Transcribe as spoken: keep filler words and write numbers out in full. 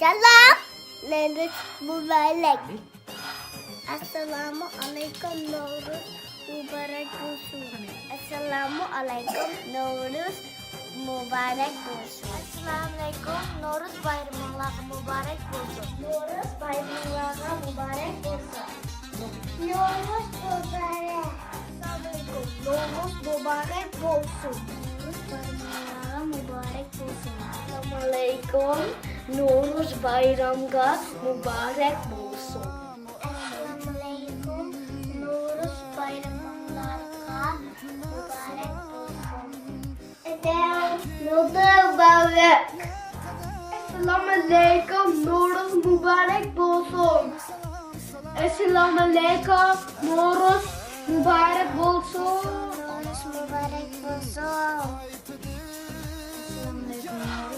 سالام، نورۇز مۇبارەك. ئەسسالامۇ ئەلەيكۇم، نورۇز مۇبارەك بولسۇن. ئەسسالامۇ ئەلەيكۇم، نورۇز مۇبارەك بولسۇن. ئەسسالامۇ ئەلەيكۇم، نورۇز بايرىمىڭلارغا مۇبارەك بولسۇن. نورۇز بايرىمىڭلارغا مۇبارەك بولسۇن. نورۇز مۇبارەك. ئەسسالامۇ ئەلەيكۇم، نورۇز مۇبارەك بولسۇن. نورۇز بايرىمىڭلارغا مۇبارەك بولسۇن. ئەسسالامۇ ئەلەيكۇم، نورۇز بايرامغا مۇبارەك بولسۇن. ئەسسالامۇ ئەلەيكۇم، نورۇز بايرىمىڭلارغا مۇبارەك بولسۇن. ئەسسالامۇ ئەلەيكۇم، نورۇز مۇبارەك بولسۇن. ئەسسالامۇ ئەلەيكۇم، نورۇز مۇبارەك بولسۇن. نورۇز مۇبارەك بولسۇن. ئەسسالامۇ ئەلەيكۇم،